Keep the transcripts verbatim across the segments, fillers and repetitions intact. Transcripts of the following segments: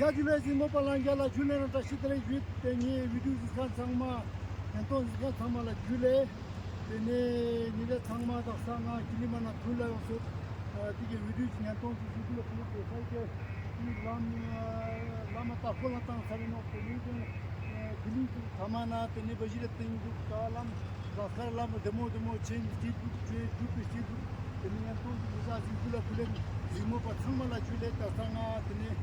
ཡ་ཇུ་ལེ། གཟིགས་མོ་པ་ལྷན་རྒྱས་ལ་ཇུ་ལེ་ནང་བཀྲ་ཤིས་བདེ་ལེགས་ཞུས་ཏེ། ངའི་བི་ཌིའོ་གཟིགས་མཁན་ཚང་མ། ཉན་ཐོང་གཟིགས་མཁན་ཚང་མ་ལ་ཇུ་ལེ། དེ་ནས་ཉེ་རང་ཚང་མ་དག་ས་ང་ཀི་ལི་མ་ན་ཐུར་ལ་ཡོང་སོང་། ཨ་དེ་གི་བི་ཌིའོ་ཅིག་ཉན་ཐོང་ཅིག་ཞུ་གི་ལ་ཕུལ་ཏེ་ས་ཀེ་ལམ་ལམ་ལྟ་སྐོར་ལ་བཏང་ས་རེ་ནོག་དེ་ནས་ཀི་ལི་ཚང་མ་ན་དེ་ནས་བ་ཞི་ལ་སྟེང་འདུག་ད་ལམ། ཟངས་དཀར་ལམ་བདེ་མོ་བདེ་མོ་ཆེན་སྐྱིད་སྡུག་ཆེ་སྡུག་པའི་སྐྱིད་སྡུག་དེ་ནས་ཡང་སྟོང་གི་མི་ཟ་ཟིག་ཀུ་ལ་ཀུ་ལེ། གཟིགས་མོ་པ་ཚང་མ་ལ་ཇུ་ལེ། ད་ས་ང་དེ་ནས་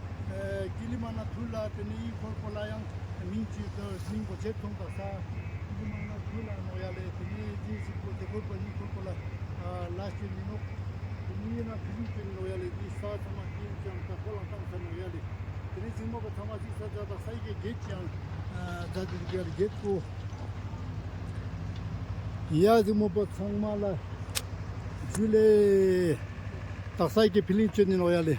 ཀི་ལི་མ་ན་ཐུར་ལ་དེ་ནས་ཡིན་ཁོར་པོ་ལ་ཡང་མིང་ཅིག་ད་མིང་པོ་ཆེ་ཐོང་ད་ས་ཀི་ལི་མ་ན་ཐུར་ལ་ནོག་ཡ་ལེ། དེ་ནས་ཟིག་ཟིག་པོ་དེ་ཁོར་པོ་ཡིན་ཁོར་པོ་ལ་ལ་སྐྱོན་མི་ནོག་དེ་ནས་ཡིན་ན་ཕི་ལིང་སྐྱོན་ནོག་ཡ་ལེ། དེ་ས་ཚང་མ་དེ་ཡིན་ཀྱང་ད་ཁོ་ལ་བཏང་ས་ནོག་ཡ་ལེ། དེ་ནས་གཟིགས་མོ་པ་ཚང་མ་གཟིགས་ས་ད་ས་ཡི་གེ་གེད་ཀྱང་ད་དེ་གེད་ཀྱང་གེད་པོ། ཡ་གཟིགས་མོ་པ་ཚང་མ་ལ་ཇུ་ལེ། དག་ས་ཀྱི་ཕི་ལིང་ཅོ་ནི་ནོག་ཡ་ལེ།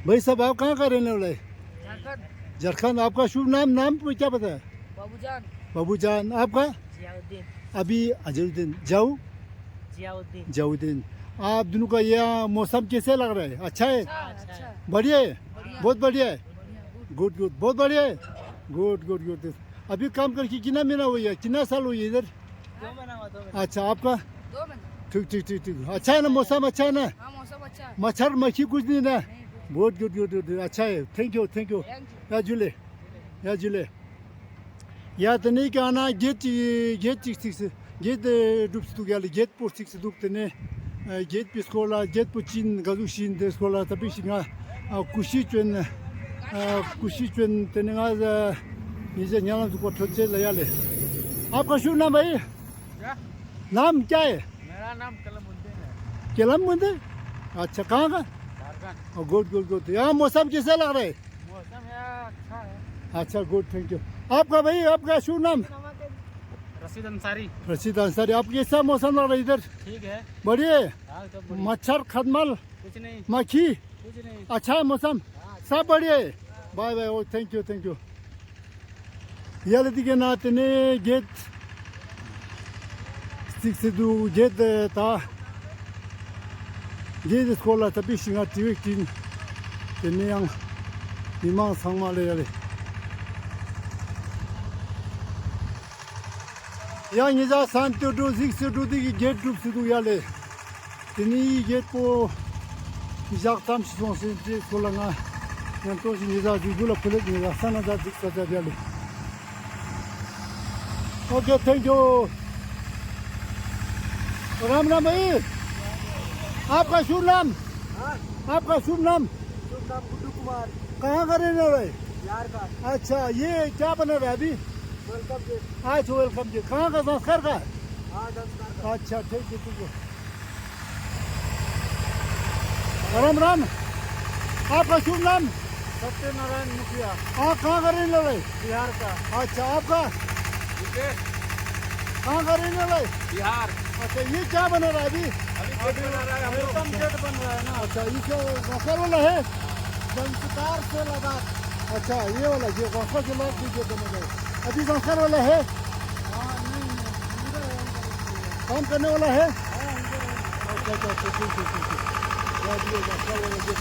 भाई साहब, आप कहाँ का रहने वाला है? झारखंड। झारखंड। आपका शुभ नाम, नाम क्या पता है? बाबूजान। बाबूजान। आपका? जियाउद्दीन। अभी अजरुद्दीन। जाऊ? जियाउद्दीन। जियाउद्दीन। आप दोनों का यहाँ मौसम कैसे लग रहा है? अच्छा है? अच्छा, अच्छा। बढ़िया है? बढ़िया। बहुत बढ़िया है? बढ़िया, गुड। Good, good. बहुत बढ़िया है? Good, good, good. अभी काम करके कितना महीना हो गया? कितना साल हो गया इधर? दो महीना हुआ, दो महीना। अच्छा, आपका? दो महीना। ठीक, ठीक, ठीक, ठीक। अच्छा है ना, मौसम अच्छा है ना? हाँ, मौसम अच्छा है। मच्छर मक्खी कुछ नहीं ना? नहीं, कुछ नहीं। बहुत गुड, गुड, गुड, गुड। अच्छा है, thank you, thank you. Thank you. या जुले, या जुले। ཡ་དེ་ནས་ཀྱང་ན་གེད་ཅིག་གེད་ཅིག་ཚིགས་སུ་གེད་སྒྲུབ་སུ་འདུག་ཡ་ལེ། གེད་པོ་ཚིགས་སུ་འདུག་དེ་ནས་གེད་པོའི་སྐོར་ལ་གེད་པོ་ཅི་ཡིན་ག་ཟུག་ཞིག་ཡིན་དེ་སྐོར་ལ་ད་པིག་ཞིག་ང་ཀུ་ཤི་ཅོན། ཀུ་ཤི་ཅོན་དེ་ནས་ང་ཉེ་ཞ་ཉ་ལ་འཛུགས་པ་ཁྲོད་ཅེས་ལ་ཡ་ལེ། आपका शुभ नाम भाई? क्या? नाम क्या है? मेरा नाम कलम उद्दीन है। कलम उद्दीन? अच्छा, कहाँ का? झारखंड। Good, good, good. यहाँ मौसम कैसा लग रहा है? मौसम यहाँ अच्छा है। अच्छा, गुड, थैंक यू। आपका भाई, आपका शुभ नाम? रशीद अंसारी। रशीद अंसारी, आप कैसा मौसम लग रहा है इधर? ठीक है। बढ़िया है? हाँ, सब बढ़िया। मच्छर, खटमल, कुछ नहीं। मक्खी? कुछ नहीं। अच्छा है मौसम? हाँ, अच्छा। सब बढ़िया है? हाँ। बाय बाय, ओ, thank you, thank you. ཡ་ལེ་དེ་གི་ན་དེ་ནས་གེད་ཚིགས་སུ་འདུག་གེད་ད་གེད་སྐོར་ལ་ད་པིག་ཞིག་ང་དྲི་བ་དྲིས། དེ་ནས་ཡང་མི་མང་ཚང་མ་ལ་ཡ་ལེ། ཡ་ཉེ་ཞ་སན་ཏེ་འགྲོ་གཟིགས་སུ་འགྲོ་དེ་གི་གེད་སྒྲུབ་སུ་འདུག་ཡ་ལེ། དེ་ནས་གེད་པོ་ཞག་ཙམ་ཞིག་སོང་ཟིན་དེ་སྐོར་ལ་ང་ཡང་ཏོ་ཞིག་ཉེ་ཞ་ཟིག་གུ་ལ་ཁུ་ལེ་ཉེ་ཞ་ས་ན་ད་ཟིག་ས་ད་ཡ་ལེ། okay, thank you. Ram राम भाई, आपका शुभ नाम? हाँ? आपका शुभ नाम? शुभ नाम गुड्डू कुमार। कहाँ का रहने वाला है? बिहार का। अच्छा, ये क्या बना रहा है अभी? Welcome gate. अच्छा, वेलकम गेट। कहाँ का, संस्कार का? हाँ, संस्कार का। अच्छा, ठीक है, ठीक है। राम राम। आपका शुभ नाम? सत्यनारायण मुखिया। आप कहाँ का रहने वाले? बिहार का। अच्छा, आपका? विकेश। कहाँ का रहने वाले? बिहार। अच्छा, ये क्या बना रहा है अभी? अभी गेट बना रहा है हम लोग। वेलकम गेट बन रहा है ना। अच्छा, ये क्या संस्कार वाला है? संस्कार से लगा। अच्छा, ये वाला, ये संस्कार से लगा के गेट बना रहा है। अभी संस्कार वाला है? हाँ, नहीं, नहीं, इधर है, इधर है। काम करने वाला है? हाँ, इधर है। अच्छा, अच्छा, अच्छा, ठीक, ठीक, ठीक, ठीक। या, ये संस्कार वाला गेट।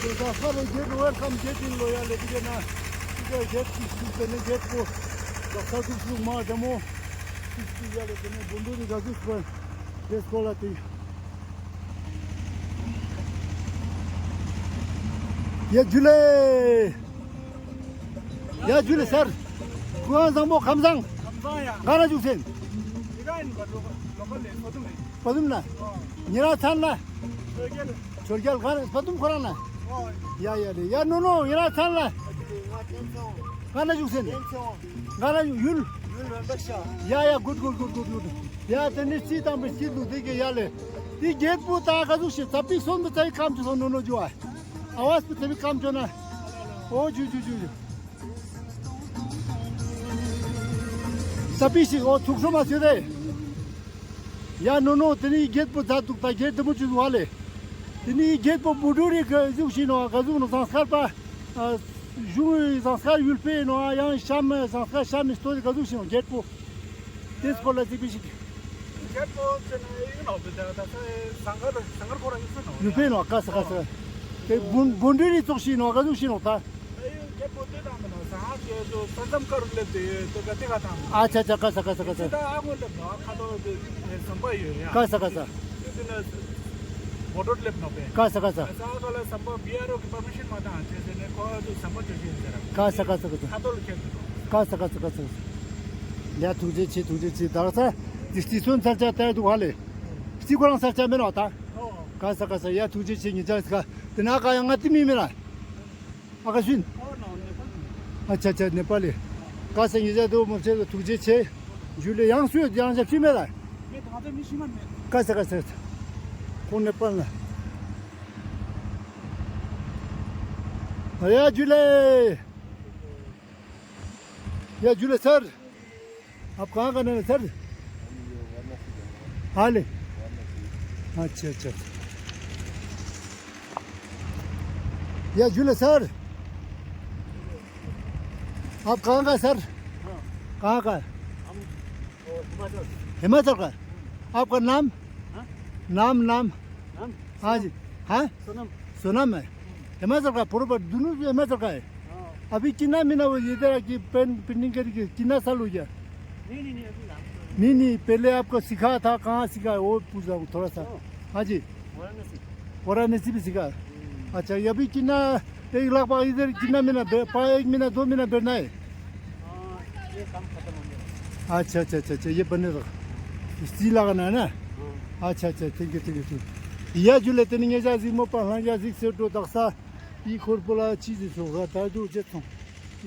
तो संस्कार वाला गेट, वेलकम गेट इन लो या, लेकिन ये ना, ये गेट की स्कूल पे नहीं, गेट को संस्कार की स्कूल मार दमो। स्कूल या, लेकिन ये बंदूक निकाल के स्कूल, ये स्कूल आती। ཡ་ཇུ་ལེ། ཡ་ཇུ་ལེ་སར། སྐུ་ཁམས་བཟང་པོ། ཁམས་བཟང་། ཁམས་བཟང་ཡ། ག་ན་བཞུགས་སེན། འི་ག་ཡིན་པ། ལོ་ལོ་ཀལ་ལེ། པ་དུམ་ལེ། པ་དུམ་ན། ཨོ། ཉེ་རང་ཚང་ལ། ཆོས་རྒྱལ། ཆོས་རྒྱལ་ག་ན། པ་དུམ་ཁོ་རང་ན། ཨོ། ཡ་ཡ་ལེ། ཡ་ནོ་ནོ་ཉེ་རང་ཚང་ལ། ང་ཐེན་སོང་། ག་ན་བཞུགས་སེན། ཐེན་སོང་། ག་ན་ཡུལ། ཡུལ་རོན་པ་ཤ། ཡ་ཡ། གུད་གུད་གུད་གུད་གུད། ཡ་དེ་ནི་རྩིས་དང་པོ་རྩིས་འདུག་དེ་གི་ཡ་ལེ། དེ་གེད་པོ་ད་ག་ཟུག་ཤིག་ཙ་པིག་སོན་པོ་ཙ་པིག་ཀམ་ཅོ་སོང་ནོ་ནོ་ཇུ་ཨ། ཨ་བས་པོ་ཙ་པིག་ཀམ་ཅོ་ན། ཨོ་ཇུ་ཇུ་ཇུ་ཇུ། ཙ་པིག་ཤིག་ཨོ་ཐུགས་སྲོ་མ་ཟེར་རེ། ཡ་ནོ་ནོ་དེ་ནི་གེད་པོ་ཛད་འདུག་ད་གེད་དེ་མོ་ཅོ་འདུག་ཨ་ལེ། དེ་ནི་གེད་པོ་བུ་འགྲུལ་རི་ག་ཟུག་ཤིག་ནོ་ག་ཟུག་ནོ་ཟངས་དཀར་པ། གཞུང་ཟངས་དཀར་ཡུལ་པའི་ནོ་ཡང་ཤམ་ཟངས་དཀར་ཤམ་མི་སྟོད་ག་ཟུག་ཤིག་ནོ་གེད་པོ། དེ་སྐོར་ལ་ཅིག་པིག་ཤིག། གེད་པོ་ཅི་ནི་ཡིན་ནོ་བི་ད་ད་ས་ཟངས་དཀར་ཟངས་དཀར་ཁོ་རང་ཡིན་སོ་ནོ། ཡུལ་པའི་ནོ་ཀ་ས་ཀ་ས། དེ་བུ་བུ་འགྲུལ་རི་ཙོགས་ཤིག་ནོ་ག་ཟུག་ཤིག་ནོ་ད། ཁོ་ཏེ་དང་མེ་ན་ས་ཧ་གེ་ཏོ་ས་མཚམས་ཀ་རུ་ལེབས་ཏེ་ཏོ་ག་ཏེ་ག་དང་། ཨ་ཆ་ཆ། ཀ་ས་ཀ་ས་ཀ་ས། ཏེ་ད་ཨ་ངོ་ལེབས་ནོ་ཁ་ཏོ་ཏེ་ཟམ་པ་ཡོད་ཡ། ཀ་ས་ཀ་ས། ཏེ་ཏེ་ན་བོ་ཊར་ལེབས་ནོ་པེ། ཀ་ས་ཀ་ས། ས་ཧ་ག་ལ་ཟམ་པ་བི་ཨར་ཨོ་གི་པར་མི་ཤན་མ་དང་ཅེས་ཟེར་ནེ་ཁོ་ཏོ་ཟམ་པ་ཅོ་ཅེས་ཟེར་ར། ཀ་ས་ཀ་ས་ཀ་ས། ཁ་ཏོ་ལ་ཁྱེར་ཏེ་ཏོ། ཀ་ས་ཀ་ས་ཀ་ས། ཡ་ཐུགས་རྗེ་ཆེ། ཐུགས་རྗེ་ཆེ། ད་ས་ཏེ་སི་སོན་སར་ཆ་ཏ་དུག་ཧ་ལེ། སི་ཁོ་རང་སར་ཆ་མེ་ནོ་ད། ཀ་ས་ཀ་ས། ཡ་ཐུགས་རྗེ་ཆེ། ཉེ་ཆ་ས་ཀ་ཏེ་ན་ཀ་ཡ་ང་ཏི་མི་མེ་ན། ཨ་ཀ་ཤུན། ཨ་ཆ་ཆ། ནེ་པ་ལི། ཀ་ས་ཉེ་ཆ་དུ་མོ་ཆེ་ཐུགས་རྗེ་ཆེ། ཇུ་ལེ། ཡང་སུ་ཡང་ཞབས་ཕྱི་མེད་ལ། ཀ་ས་ཀ་ས། ཁོང་ནེ་པ་ལ། ཡ་ཇུ་ལེ། ཡ་ཇུ་ལེ་སར། आप कहाँ का रहने सर? हाँ ले। अच्छा अच्छा। या जुले सर, आप कहाँ का सर? कहाँ का? हिमाचल का। आपका नाम? नाम नाम। हाँ जी। हाँ। सोनम। सोनम है। हिमाचल का पूरा दुनू हिमाचल का है। अभी कितना महीना हो गया इधर आके पेंटिंग करके, कितना साल हो गया? नहीं नहीं नहीं, अभी हम तो नहीं नहीं, पहले आपको सिखाया था, कहाँ सिखाया वो पूछ रहा हूँ थोड़ा सा। हाँ जी। वाराणसी। वाराणसी भी सिखाया। अच्छा, ये अभी कितना, एक लाख पाँच, इधर कितना महीना बे-, पा-, एक महीना दो महीना बैठना है? ये काम खत्म हो गया। अच्छा अच्छा अच्छा अच्छा, ये बनने दो। स्त्री लगाना है ना? अच्छा अच्छा, ठीक है ठीक है ठीक। या जुले ཏེ་ནེ་ཉེ་ཞ་ཟིག་མོ་པ་ལྷང་ཞ་ཟིག་སེ་འགྲོ་དག་ས། ཨི་ཁོར་པོ་ལ་ཅི་ཟིག་སོགས་ད་དུ་ཅེ་ཚོང་།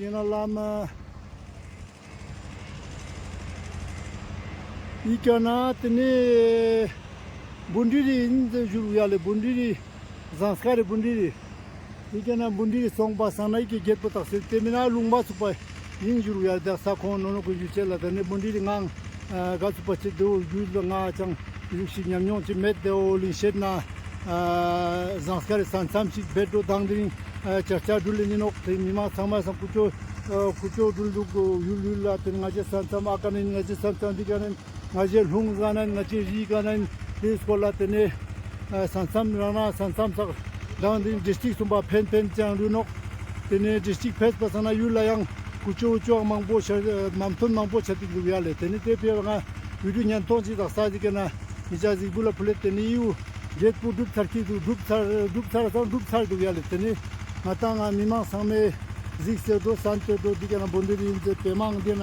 ཡིན་ན་ལམ། ཨི་ཀ་ན་ཏེ་ནེ་བུན་ཌི་རི་ཨིན་ཟེར་ཞུ་ཡ་ལེ། བུན་ཌི་རི་ཟངས་དཀར་རི་བུན་ཌི་རི། ཨི་ཀ་ན་བུན་ཌི་རི་སོང་པ་སང་ན་ཨི་ཀའི་གྱད་པོ་དག་ས་ཏེ་མེ་ན་ལུང་པ་ཚུགས་པ་ཨིན་ཞུ་ཡ་ལེ། དག་ས་ཁོང་ནོ་ནོ་ཀུན་ཞུ་ཅེ་ལ། ཏེ་ནེ་བུན་ཌི་རི་ངང་ག་ཚུགས་པ་ཅེ་དེ་བོ་རྒྱུས་ལ་ང་ཅང་ཡུག་ཤིག་ཉམས་མྱོང་ཅི་མེད་དེ་བོ་ལིང་ཤེད་ན། ཨ་ཟངས་དཀར་རི་ས་མཚམས་ཤིག་བེད་འགྲོ་དང་དེ་རིང་ཨ་ཅར་ཅར་འགྲུལ་ལེ་ནི་ནོག། ཏེ་མི་མང་ཚང་མ་སང་ཀུ་ཅོ་ཨ་ཀུ་ཅོ་འགྲུལ་འདུག་ཡུལ་ཡུལ་ལ། ཏེ་ནེ་ང་ཅེ་ས་མཚམས་ཨ་ཀ་ནེ་ང་ཅེ་ས་མཚམས་འདི་ཀ་ནེ་ང་ཅེ་ལུང་ཀ་ནེ་ང་ཅེ་རི་ཀ་ནེ་ཏེ་སྐོར་ལ་ཏེ་ནེ་ཨ་ས་མཚམས་རང་རང་ས་མཚམས་སག་དང་དེ་རིང་ཌིས་ཊྲིཀ་གསུམ་པ་ཕན་ཕན་ཅང་རུ་ནོག། ཏེ་ནེ་ཌིས་ཊྲིཀ་ཕེས་པ་སང་ན་ཡུལ་ལ་ཡང་ཀུ་ཅོ་ཀུ་ཅོ་མང་པོ་ཆ་མ་མཐུན་མང་པོ་ཆ་ཏེ་འདུག་ཡ་ལེ། ཏེ་ནེ་ཏེ་ཕི་ང་བི་ཌིའོ་ཉན་ཐོང་ཅིག་དག་ས་ཅིག་ག་ན་མི་ཅག་ཟིག་བུ་ལ་ཕུལ་ལེ། ཏེ་ནེ་ཡུ་གྱད་པོ་གྲུབ་ཚར་ཁྱི་འདུག། གྲུབ་ཚར་གྲུབ་ཚར་སང་གྲུབ་ཚར་འདུག་ཡ་ལེ། ཏེ་ནེ་ང་ཏང་ང་མི་མང་ཚང་མའི་ཟིག་སེ་འགྲོ་སན་ཏེ་འགྲོ་འདི་ག་ན་བོན་དེ་རི་ཡིན་ཏེ་པེ་མང་འདི་ན་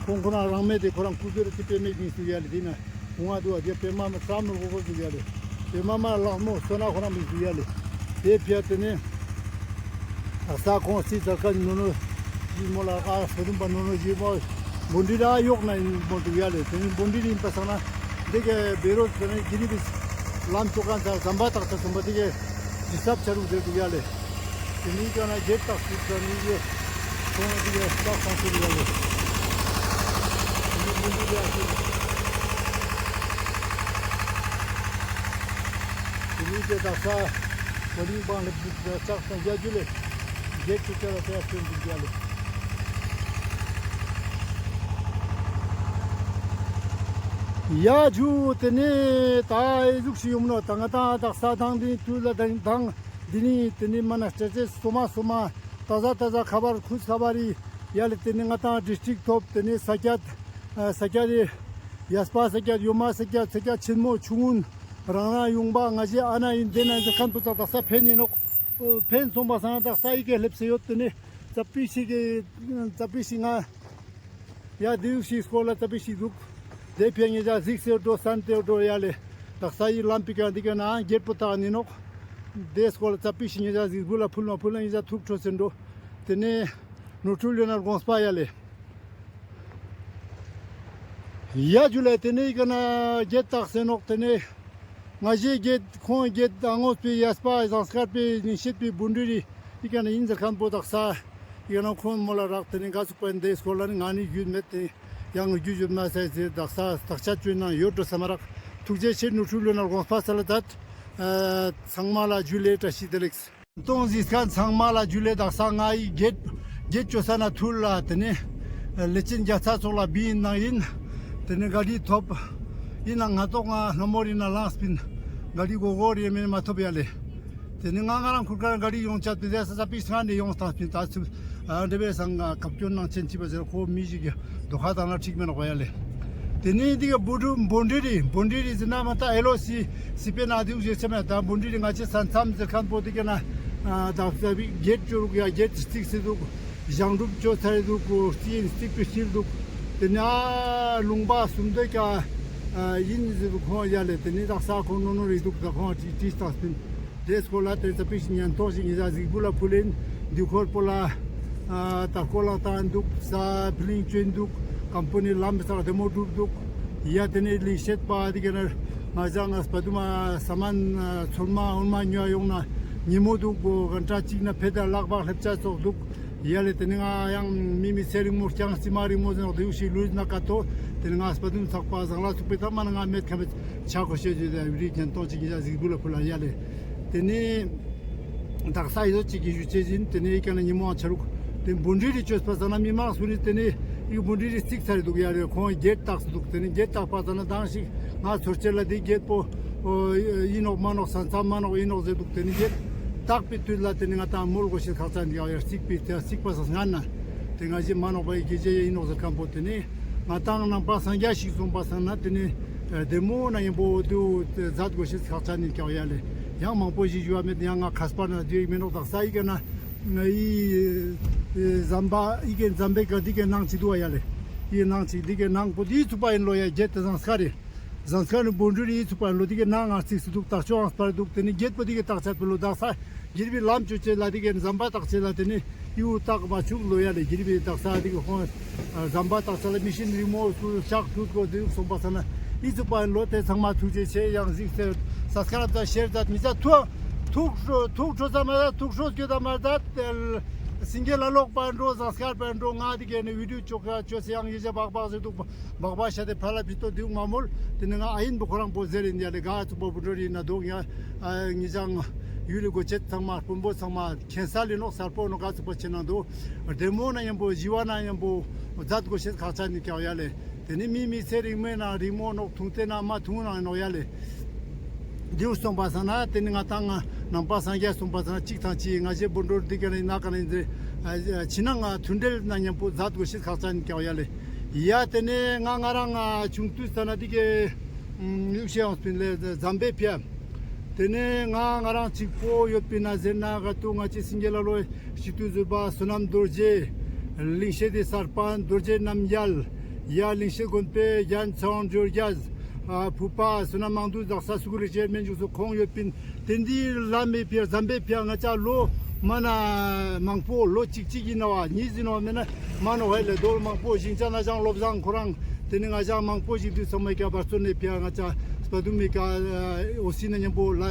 ཁོང་ཁོ་རང་རང་མེད་དེ་ཁོ་རང་ཁུ་ཚོ་རེ་ཏེ་པེ་མེད་ཀྱིན་སུ་ཡ་ལེ། འདི་ན་ཁོང་ང་འདུག་ཨ། དེ་པེ་མ་མ་ས་མོ་གོ་གོ་འདུག་ཡ་ལེ། པེ་མ་མ་ལག་མོ་སོ་ན་ཁོ་རང་མི་འདུག་ཡ་ལེ། དེ་ཕི་ཡ་ཏེ་ནེ་ཨ་ས་ཁོང་སི་ཙར་ཀ་ནོ་ནོ་ཞི་མོ་ལ་ཨ་སོ་རུམ་པ་ནོ་ནོ་ཞི་མོ་བོན་དེ་རི་ཨ་ཡོག་ན་ཡིན་མོ་འདུག་ཡ་ལེ། ཏེ་ནེ་བོན་དེ་རི་ཡིན་པ་སང་ན་འདི་ག་བེ་རོ་ཏེ་ནེ་གི་རི་བི་ལམ་ཅོ་ཁན་ཚ་ཟམ་པ་ཏག་ཏག་ཟམ་པ་འདི་ག་ཧི་སབ་ཆ་རུག་དེ་འདུག་ཡ་ལེ། ཏེ་ནེ་ཀ་ན་གྱད་ཏག་སུ་ཙ་ནི་ཡོད། ཁོང་འདི་ག་ཏག་ཏག་སུ་ཡ་ལེ། ཏེ་ནེ་བོན་དེ་རི་ཨ་ཏེ་ནེ་ཏེ་དག་ས་བོ་ལིང་པང་ལེབ་ཅིག་ལ་ལྕགས་དང་རྒྱ་ཇུ་ལེ། རྒྱ་ཇུ་ཆ་ལ་ཏེ་སྟོན་འདུག་ཡ་ལེ། ཡ་ཇུ། ཏེ་ནེ་ད་ཨེ་ཟུག་ཤིག་ཡོང་ནོ་ད་ང་ཏང་དག་ས་དང་དེ་དུས་ལ་དང་དང་དེ་ནི་ཏེ་ནེ་མ་ན་ཅེ་ཅེ་སོ་མ་སོ་མ་ཏ་ཟ་ཏ་ཟ་ཁ་བར་ཁུ་ཁ་བར་ཡ་ལེ། ཏེ་ནེ་ང་ཏང་ཌིས་ཊྲིཀ་ཐོབ། ཏེ་ནེ་ས་ཀྱད་ཨ་ས་ཀྱད་རེ་ཡས་པ་ས་ཀྱད་ཡོ་མ་ས་ཀྱད་ས་ཀྱད་ཆེན་མོ་ཆུང་ངུན་རང་རང་ཡོང་པ་ང་ཞེ་ཨ་ན་ཡིན་ཏེ་ན་ཟེར་ཁན་པོ་ཙ་དག་ས་ཕན་ཡིན་ནོག། ཕན་སོང་པ་སང་དག་ས་ཨི་ཀེ་ལེབ་སེ་ཡོད། ཏེ་ནེ་ཙ་པི་ཞིག་གི་ཙ་པི་ཞིག་ང་ཡ་དེའུ་ཞིག་སྐོར་ལ་ཙ་པི་ཞིག་འདུག། དེ་ཕི་ཡ་ཉེ་ཞ་ཟིག་སེ་འགྲོ་སན་ཏེ་འགྲོ་ཡ་ལེ། དག་ས་ཡི་ལམ་པི་ཀ་འདི་ཀ་ན་གྱད་པོ་ཏག་ནི་ནོག། དེ་སྐོར་ལ་ཙ་པི་ཞིག་ཉེ་ཞ་ཟིག་བུ་ལ་ཕུལ་མ་ཕུལ་ལ་ཉེ་ཞ་ཐུག་འཕྲོ་སེ་འགྲོ། ཏེ་ནེ་ནོར་འཁྲུལ་ཡོད་ན་དགོངས་པ་ཡ་ལེ། ཡ་ཇུ་ལེ། ཏེ་ནེ་ཨི་ཀ་ན་གྱད་ཏག་སེ་ནོག། ཏེ་ནེ་ང་ཞེ་གྱད་ཁོང་གྱད་ཨ་ངོས་པི་ཡས་པ་ཟངས་དཀར་པི་ཉི་ཤེད་པི་བོན་དེ་རི་ཨི་ཀ་ན་ཡིན་ཟེར་ཁན་པོ་དག་ས་ཨི་ཀ་ན་ཁོང་མོ་ལ་རག། ཏེ་ནེ་ག་ཟུག་པ་ཡིན་དེ་སྐོར་ལ་ནི་ང་ནི་རྒྱུས་མེད་དེ་ཡང་རྒྱུས་ཡོད་མ་ས་ཟེར་དག་ས་དག་ཆ་ཅོ་ན་ཡོད་འགྲོ་ས་མ་རག། ཐུགས་རྗེ་ཆེ། ནོར་འཁྲུལ་ཡོད་ན་དགོངས་པ་སལ་ལ་མཛད། ཚང་མ་ལ་ཇུ་ལེ། བཀྲ་ཤིས་བདེ་ལེགས། ཏོང་ཟིག་ཁན་ཚང་མ་ལ་ཇུ་ལེ། དག་ས་ང་ཡི་གྱད་གྱད་ཅོ་ས་ན་ཐུར་ལ་ཏེ་ནེ་ལེ་ཅན་རྒྱ་ཚ་ཚོགས་ལ་བི་ཡིན་ནང་ཡིན། ཏེ་ནེ་ག་རི་ཐོབ་ཡིན་ན་ང་ཏོག་ང་ལྷ་མོ་རི་ན་ལངས་པིན། ག་རི་གོ་གོ་རི་མེན་མ་ཐོབ་ཡ་ལེ། ཏེ་ནེ་ང་ང་རང་ཁུར་ཀ་ར་ག་རི་ཡོང་ཆ་ཏེ་ཟ་ས་ས་པི་སང་ནེ་ཡོང་སྟངས་པིན། ད་ཚུ་ ཨ་འདྲེ་བའི་སང་ང་ཁབ་སྐྱོན་ནང་ཆེན་ཅི་པ་ཟེར་ཁོ་མི་ཞིག་གི་དོ་ཁ་དང་ལ་ཁྲིག་མེ་ནོག་པ་ཡ་ལེ། དེ་ནས་འདི་ག་བོན་འབྲུ་བོན་འབྲི་རི་བོན་འབྲི་རི་ཟེར་ན་མ་ད་ཨེལ་ཨོ་སི་སི་པེ་ན་དེའུ་ཞེ་ཆེ་མེད་ད་བོན་འབྲི་རི་ང་ཆེ་ས་མཚམས་ཟེར་ཁན་པོ་དེ་ག་ན་ཨ་ད་ས་བི་གེད་ཅོ་རུག་ཡ་གེད་སྟིག་སེ་འདུག་ཞང་འབྲུག་ཅོ་ཚར་འདུག་སྟིག་སྟིག་པི་སྟིག་འདུག་དེ་ནས་ཨ་ལུང་པ་སུམ་མདོ་ཀ་ཨ་ཡིན་ཟེར་འདུག་ཁོང་ཡ་ལེ། དེ་ནས་ད་ས་ཁོང་ནོ་ནོ་རི་འདུག་ད་ཁོང་ཏི་ཏི་སྟངས་པིན། དེ་སྐོར་ལ་དེ་ཚ་པིག་ཉན་ཐོང་ཞིག་ཡིན་ཟ་གཟིགས་འབུལ་ལ་ཕུལ་ཡིན། འདི་ཁོར་པོ་ལ་ཨ་ད་ཁོ་ལ་ཏང་འདུག་ས་ཕི་ལིང་ཅོན་འདུག་ཀམ་པོ་ནི་ལམ་ས་བདེ་མོ་འགྲུབ་འདུག་ཡ་དེ་ནས་ལིང་ཤེད་པ་དེ་ག་ན་ང་ཞ་ང་སྤ་དུ་མ་ས་མན་ཚོར་མ་འོན་མ་ཉོ་ཡོང་ན་ཉི་མོ་འདུག་གོ་གན་ཏྲ་གཅིག་ན་ཕེ་ད་ལག་པ་ལྷེབ་ཆ་ཙོག་འདུག་ཡ་ལེ། དེ་ནི་ང་ཡང་མི་མི་ཚེ་རིང་མོ་རྐྱང་རྩི་མ་རིང་མོ་ཟེར་ནོག་དེའུ་ཞིག་ལུས་ན་ཀ་ཏོ། དེ་ནི་ང་སྤ་དུམ་ཚག་པ་ཟང་ལ་ཚུགས་པའི་ཐ་མ་ན་ང་མེད་ཁ་མེད་ཆ་གོ་ཤེས་ཞུ་དེ་རི་ཉན་ཐོང་ཅིག་གི་ཞག་གཟིགས་འབུལ་ལ་ཕུལ་ལ་ཡ་ལེ། དེ་ནི་དག་ས་ཡོད་ཅིག་གི་ཞུ་ཆེ་ཟིན་དེ་ནི་ཡི་ག་ན་ཉི་མོ་ཨང་ཆ་རུག་དེ་བོན་འབྲི་རི་ཅོས་པ་ས་ན་མི་མང་སུ་ནི་དེ་ནི་ཡི་བོན་འབྲི་རི་རྩིག་ཚར་འདུག་ཡ་ལེ། ཁོང་གེད་བཏགས་འདུག་དེ་ནི་གེད་བཏགས་པ་ས་ན་དང་ཞིག་ང་ཚོར་ཆེ་ལ་དེ་གེད་པོ་ཨོ་ཡིན་ནོག་མ་ནོག་ས་མཚམས་མ་ནོག་ཡིན་ནོག་ཟེར་འདུག་དེ་ནི་རྗེས་བཏགས་པའི་དུས་ལ་དེ་ནི་ང་ཏང་མོལ་དགོས་ཤེས་ཁག་ཅན་འདི་ཡང་རྩིག་པའི་དེ་རྩིག་པ་ས་སྔན་ན་དེ་ང་ཞེ་མ་ནོག་པ་ཡི་གེ་རྗེས་ཡིན་ནོག་ཟེར་ཁན་པོ་དེ་ནི་ང་ཏང་ནང་པ་སངས་རྒྱས་ཤིག་སོང་པ་སང་ན་དེ་ནི་བདེ་མོ་ན་ཡིན་པོ་དུ་མཛད་དགོས་ཤེས་ཁག་ཅན་ཡིན་ཀྱག་ཡ་ལེ། ཡང་མང་པོ་ཞིག་ཞུ་བ་མེད་ཡང་ང་ཁ་སྤར་ན་དུས་མེད་ནོག་དག་ས་ཡི་ག་ན་ཡི་ཟམ་པ་ཡི་གེ་ཟམ་པའི་ག་འདི་གེ་ནང་ཅི་འདུག་ཡ་ལེ། ཡི་ནང་ཅི་འདི་གེ་ནང་པོ་འདི་ཚུགས་པ་ཡིན་ལོ་ཡ་རྒྱལ་དེ་ཟང་སྐར་རེ། ཟང་སྐར་ནི་བོན་འབྲུ་ནི་ཡི་ཚུགས་པ་ལོ་དེ་གའི་ནང་ང་རྩིགས་སུ་འདུག་དག་ཆོག་ཨང་སྤར་འདུག་དེ་ནི་རྒྱལ་པོ་དེ་གའི་དག་ཆ་པོ་ལོ་དག་ས་རྒྱལ་པོའི་ལམ་ཅོ་ཅེས་ལ་དེ་གའི་ཟམ་པ་དག་ཅེས་ལ་དེ་ནི་ཡུ་དག་མ་བཅུག་ལོ་ཡ་ལེ། རྒྱལ་པོའི་དག་ས་དེ་གའི་ཁོང་ཟམ་པ་དག་ས་ལ་མི་ཤིན་རི་མོ་སུ་ལྕགས་ཁྲུད་གོ་དེ་ཡུག་སོང་པ་ས་ན་ཡི་ཚུགས་པ་ལོ་དེ་ཚང་མ་ཐུགས་རྗེ་ཆེ། ཡང་གཟིགས་སེ་ས་སྐར་རབ་ད་ཤེར་ད་མི་ཚ་ཐུག་ཐུག་ཐུག་ཁྲོ་ས་མ་ད་ཐུག་ཁྲོ་སྐྱོ་ད་མ་ད་སིང་གེ་ལ་ལོག་པ་འགྲོ་ས་སྐར་པ་འགྲོ་ང་དེ་གའི་ནི་བི་ཌིའོ་ཅོ་ཁ་ཅོ་སེ་ཡང་ཡི་ཇ་བག་བག་ཟེར་འདུག་བག་བག་ཤ་དེ་ཕ་ལ་བི་ཏོ་དེའུ་མ་མོལ། དེ་ནི་ང་ཨ་ཡིན་པོ་ཁོ་རང་པོ་ཟེར་ཡིན་ཡ་ལེ། ག་ཚུགས་པོ་བུ་འགྲོ་རི་ན་དོག་ཡ་ཨ་ངི་ཅང་ཡུལ་ལི་སྒོ་ཆེད་ཚང་མ་དཔོན་པོ་ཚང་མ་ཁྱེན་ས་ལི་ནོག་སར་པོ་ནོག་ག་ཚུགས་པོ་ཆེ་ནང་དུ་བདེ་མོ་ན་ཡང་པོ་ཞི་བ་ན་ཡང་པོ་མཛད་དགོས་ཤེས་ཁག་ཅན་ནི་ཀྱག་ཡ་ལེ། དེ་ནི་མི་མི་ཚེ་རིང་མོའི་ནང་རིང་མོ་ནོག་ཐུང་ཏེ་ན་མ་ཐུང་ནང་ནོག་ཡ་ལེ། དེའུ་སོང་པ་སང་ན་དེ་ནི་ང་ཏང་ནང་པ་སངས་རྒྱས་སོང་པ་སང་ན་གཅིག་དང་གཅིག་ང་ཞེ་བོན་འགྲོ་འདི་ག་ནི་ན་ག་ནི་འདི་ཕྱི་ནང་ང་མཐུན་འབྲེལ་ན་མཉམ་པོ་མཛད་དགོས་ཤེས་ཁག་ཅན་ཀྱག་ཡ་ལེ། ཡ་དེ་ནི་ང་ང་རང་ང་ཆུང་དུས་ས་ན་འདི་གའི་ཡུག་ཤེས་ཡང་སྤིན་ལེ་ཟམ་པའི་ཕི་ཡ། དེ་ནི་ང་ང་རང་གཅིག་པོ་ཡོད་པིན་ན་ཟེར་ན་ག་ཏུ་ང་ཅི་སིང་གེ་ལ་ལོ་སྤྱི་འཐུས་ཟུར་པ་བསོད་ནམས་རྡོ་རྗེ། ལིང་ཤེད་དི་སར་པན་རྡོ་རྗེ་རྣམ་རྒྱལ། ཡ་ལིང་ཤེད་དགོན་པའི་རྒྱན་ཚང་ཇོ་རྒྱལ། ཕུ་པ་བསོད་ནམས་མང་འདུས་དག་ས་སུ་གུ་རི་ཅེར་མེན་ཇུག་སུ་ཁོང་ཡོད་པིན། དེ་འདི་ལམ་མེ་ཕི་ཡ་ཟམ་པའི་ཕི་ཡ་ང་ཅ་ལོ་མ་ན་མང་པོ་ལོ་གཅིག་གཅིག་ཡིན་ན་བ་གཉིས་ཡིན་ནོ་མེད་ན་མ་ནོ་ཧེ་ལེ་དོལ་མང་པོ་ཞིང་ཆ་ན་ཞང་སློབ་ཟང་ཁོ་རང་དེ་ནི་ང་ཞ་མང་པོ་ཞིག་དུས་ཚང་མ་ཀྱ་བར་སོ་ནེ་ཕི་ཡ་ང་ཅ་སྤ་དུ་མེ་ཀ་ཨོ་སི་ན་མཉམ་པོ་ལ་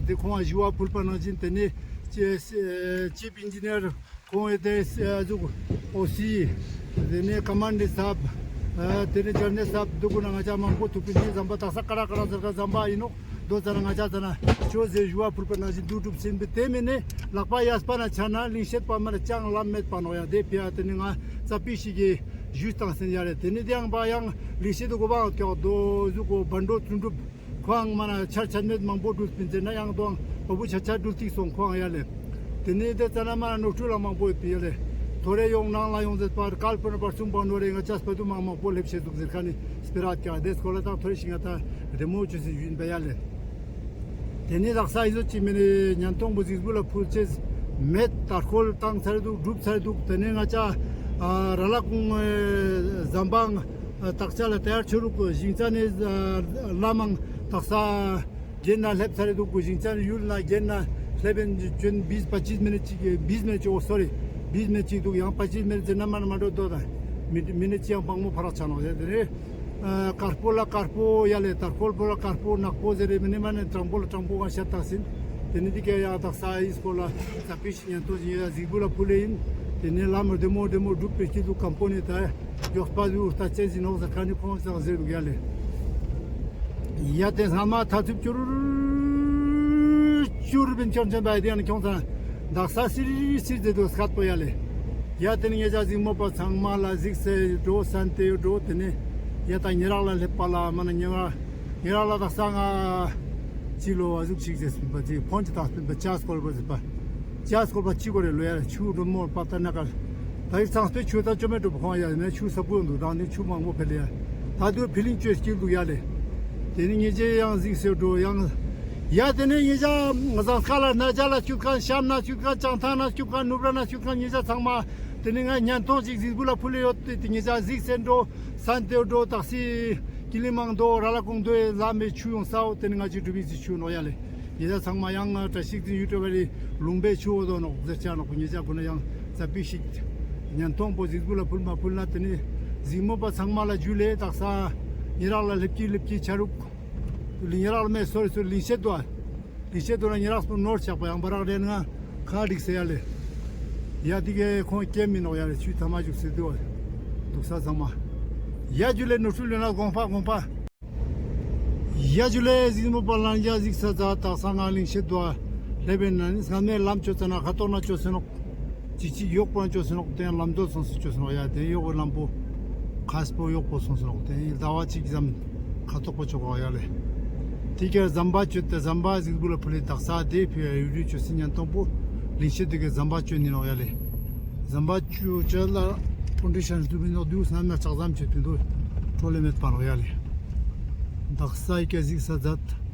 དེ་ཁོང་ཞུ་བ་ཕུལ་པ་ནང་བཞིན་དེ་ནི་ཅི་ཅིབ་ཨིན་ཇི་ནེར། ཁོང་ཡོད་དེ་ཟུག་ཨོ་སི་དེ་ནས་ཀ་མན་ཌི་སབ་དེ་ནས་ཇར་ནལ་སབ་དུ་གུ་ན་ང་ཅ་མང་པོ་ཐུག་པིན་ནི་ཟམ་པ་དག་ས་ཀ་ར་ཀ་ར་ཟེར་ཀ་ཟམ་པ་ཡིན་ནོག་དོ་ཙ་ན་ང་ཅ་ཙ་ན་ཅོ་ཟེར་ཞུ་བ་ཕུལ་པ་ནང་བཞིན་དུ་གྲུབ་ཟིན་པའི་དེ་མིན་ནི་ལག་པ་གཡས་པ་ན་ཆ་ན་ལིང་ཤེད་པ་མ་ན་ཅང་ལམ་མེད་པ་ནོག་ཡ་དེ་ཕི་ཡ་དེ་ནི་ང་ཙ་པི་ཤིག་གི་ཞུས་བཏང་ཟིན་ཡ་རེད། དེ་ནི་དེ་ཡང་པ་ཡང་ལིང་ཤེད་དུ་གོ་བ་ཀྱོག་དོ་ཟུག་གོ་བན་འགྲོ་ཙུན་གྲུབ། ཁོང་མ་ན་ཆར་ཆ་མེད་མང་པོ་འགྲུལ་སྤིན་ཟེར་ན་ཡང་དོང་བ་བུ་ཆ་ཆ་འགྲུལ་ཏིག་སོང་ཁོང་ཡ་ལེ། དེ་ནས་དེ་ཙ་ན་མ་ན་ནོར་འཁྲུལ་ལ་མང་པོ་ཡོད་པི་ཡ་ལེ། ཐོ་རེ་ཡོང་ནང་ལ་ཡོང་ཟེར་པར་ཀལ་པོ་ན་པར་སུམ་པ་ནོ་རེ་ང་ཅ་སྤ་དུ་མང་མང་པོ་ལེབ་ཤེས་འདུག་ཟེར་ཁ་ནི་སྤེ་ར་ཀྱག་དེ་སྐོར་ལ་ཏང་ཐོ་རེ་ཤིང་ང་ཏ་རེ་མོ་ཆུ་སི་ཡུན་པ་ཡ་ལེ། དེ་ནས་དག་ས་ཨི་ཟོ་ཅི་མེ་ནི་ཉན་ཐོང་བུ་ཟིག་བུ་ལ་ཕུལ་ཅེས་མེད་དར་ཁོལ་བཏང་ཚར་འདུག་སྒྲུབ་ཚར་འདུག་དེ་ནས་ང་ཅ་ར་ལ་ཀུང་ཟམ་པང་། དག་ཆ་ལ་དེར་ཆོ་རུག་གོ་ཞིང་ཆ་ནི་ལ་མང་དག་ས་རྒྱན་ན་སླེབས་ཚར་འདུག་གོ་ཞིང་ཆ་ནི་ཡུལ་ན་རྒྱན་ན་སླེབས་ཡིན་ཅོན་བིས་པ་ཅིས་མི་ནི་ཅིག་བིས་མི་ནི་ཅིག་ཨོ་སོ་རི་བིས་མི་ནི་ཅིག་འདུག་ཡང་པ་ཅིས་མི་ནི་ཅིག་ན་མ་ན་མ་འགྲོ་དོ་ད་མི་ནི་ཅིག་ཡང་པང་མོ་ཕ་རག་ཆ་ནོ་ཡ་དེ་རེད། དཀར་པོ་ལ་དཀར་པོ་ཡ་ལེ་དར་ཁོལ་པོ་ལ་དཀར་པོ་ནག་པོ་ཟེར་རེ་མི་ནི་མ་ནི་དྲང་པོ་ལ་དྲང་པོ་ག་ཤ་ཏག་ཟིན། དེ་ནི་འདི་ག་ཡང་དག་ས་ཨི་སྐོར་ལ་ས་པི་ཉན་ཐོས་ཡིན་ཡ་གཟིགས་འབུལ་ལ་ཕུལ་ལེ་ཡིན། དེ་ནས་ལམ་བདེ་མོ་བདེ་མོ་སྒྲུབ་པའི་སྐྱིད་སྡུག་ཀམ་པོ་ནི་ད་མགྱོགས་པ་ཟུར་ལྟ་ཅན་ཟིན་ནོག་ཟེར་ཁ་ནི་ཁོང་ཚང་ཟེར་འདུག་ཡ་ལེ། ཡ་དེ་སྔ་མ་ཐ་ཚུབ་ཅུར་ཅུར་བིན་ཁྱོང་ཆེན་པ་ཡ་དེ་ཡང་ཁྱོང་ཚང་དག་ས་སིར་སིར་ཟེར་འདུག་སྐད་པོ་ཡ་ལེ། ཡ་དེ་ནས་ངེད་ཅག་གཟིགས་མོ་པ་ཚང་མ་ལ་གཟིགས་སེ་འགྲོ་སན་ཏེ་ཡོད་འགྲོ་དེ་ནས་ཡ་ད་ཉེ་རག་ལ་སླེབས་པ་ལ་མ་ན་ཉེ་རག་ཉེ་རག་ལ་དག་ས་ང་ཅི་ལོ་བ་ཟུག་ཅིག་ཟེར་སྤིན་པ་ཅིག་ཕོན་ཅིག་དང་སྤིན་པ་ཅག་སྐོར་པ་ཟེར་པ། ཅ་སྐོར་པ་ཅི་གོ་རེ་ལོ་ཡ་ཆུ་འགྲོ་མོ་པ་ཏ་ན་ཀར། ད་ཡིག་ཚང་སྤེ་ཆུ་ད་ཅོ་མེ་འགྲོ་བ་ཁོང་ཡ་ནས་ཆུ་ས་བུ་འདུག་དང་ནི་ཆུ་མང་པོ་ཕེ་ལེ་ཡ། ད་དུ་ཕི་ལིང་ཅོས་སྐྱིལ་འདུག་ཡ་ལེ། དེ་ནི་ཉེ་ཆེ་ཡང་གཟིགས་སེ་འགྲོ་ཡང་། ཡ་དེ་ནི་ཉེ་ཆ་ང་ཟང་སྐ་ལ་ན་ཇ་ལ་སྐྱུད་ཁན་ཤམ་ན་སྐྱུད་ཁན་ཅང་ཐང་ན་སྐྱུད་ཁན་ནུབ་ར་ན་སྐྱུད་ཁན་ཉེ་ཆ་ཚང་མ། དེ་ནི་ང་ཉན་ཐོང་ཅིག་གཟིགས་བུ་ལ་ཕུལ་ལེ་ཡོད་དེ་ཉེ་ཆ་གཟིགས་སེ་འགྲོ། སན་ཏེ་འགྲོ་ཏག་སི། ཀི་ལི་མང་དོ་ར་ལ་ཀོང་དོ་ལ་མེ་ཆུ་ཡོང་སའོ་དེ་ནི་ང་ཅི་འགྲུབ་ཡིག་ཅི་ཆུ་ནོ་ཡ་ལེ། ཉེ་ཆ་ཚང་མ་ཡང་ང་བཀྲ་ཤིས་འཛིན་ཡུ་ཊུབ་རི་ལུང་པའི་ཆུ་འོ་དོ་ནོག་ཟེར་ཆ་ནོག་ཉེ་ཆ་ཀུན་ན་ཡང་ཙ་པིག་ཞིག་ཉན་ཐོང་པོ་གཟིགས་བུ་ལ་ཕུལ་མ་ཕུལ་ན་དེ་ནི་གཟིགས་མོ་པ་ཚང་མ་ལ་ཇུ་ལེ་དག་ས། ཉེ་རག་ལ་ལེབ་ཀྱི་ལེབ་ཀྱི་ཆ་རུག་ཉེ་རག་ལ་མེ་སོ་རི་སོ་རི་ལིང་ཤེད་དོ། ལིང་ཤེད་དོ་ན་ཉེ་རག་སྤུ་ནོར་ཆག་པ་ཡང་བ་རག་རེ་ན་ཁ་འགྲིག་སེ་ཡ་ལེ། ཡ་དི་གེ་ཁོང་སྐྱེམ་མི་ནོག་ཡ་ལེ་ཆུ་ཐ་མ་བཞུགས་སེ་དུ་འདུག་ས་ཚང་མ། ཡ་ཇུ་ལེ་ནོར་འཁྲུལ་ཡོད་ན་དགོངས་པ་དགོངས་པ། ཡ་ཇུ་ལེ་གཟིགས་མོ་པ་ལང་ཡ་གཟིགས་ས་ཛ་དག་ས་ང་ལིང་ཤེད་དོ་ལེབ་ཡིན་ན་ནི་སྔ་མའི་ལམ་ཆོ་ཙ་ན་ཁ་ཐོག་ན་ཆོ་སེ་ནོག་ཅིག་ཅིག་ཡོག་པོ་ན་ཆོ་སེ་ནོག་དེ་ལམ་དོ་སོང་སེ་ཆོ་སེ་ནོག་ཡ་དེ་ཡོག་པོ་ལམ་པོ་ཁ་སྤོ་ཡོག་པོ་སོང་སེ་ནོག་དེ་ཟླ་བ་གཅིག་ཙམ་ཁ་ཐོག་པོ་ཆོ་ག་ཡ་ལེ། དེ་ག་ཟམ་པ་ཆོད་དེ་ཟམ་པ་གཟིགས་བུ་ལ་ཕུལ་ལེ་དག་ས་དེ་ཕི་ཡུ་རི་ཆོ་སེ་ཉན་ཐོང་པོ་ལིང་ཤེད་དེ་ག་ཟམ་པ་ཆོད་ནི་ནོག་ཡ་ལེ། ཟམ་པ་ཆོད་ཆ་ལ་ཀོན་ཌི་ཤན་དུ་བི་ནོག་དུ་སྣ་ན་ལྕགས་ཟམ་ཆོད་པིན་དུ་ཁྲོ་ལེ་མེད་པ་ནོག་ཡ་ལེ། དག་ས་ཡི་ག་གཟིགས་ས་ཛད།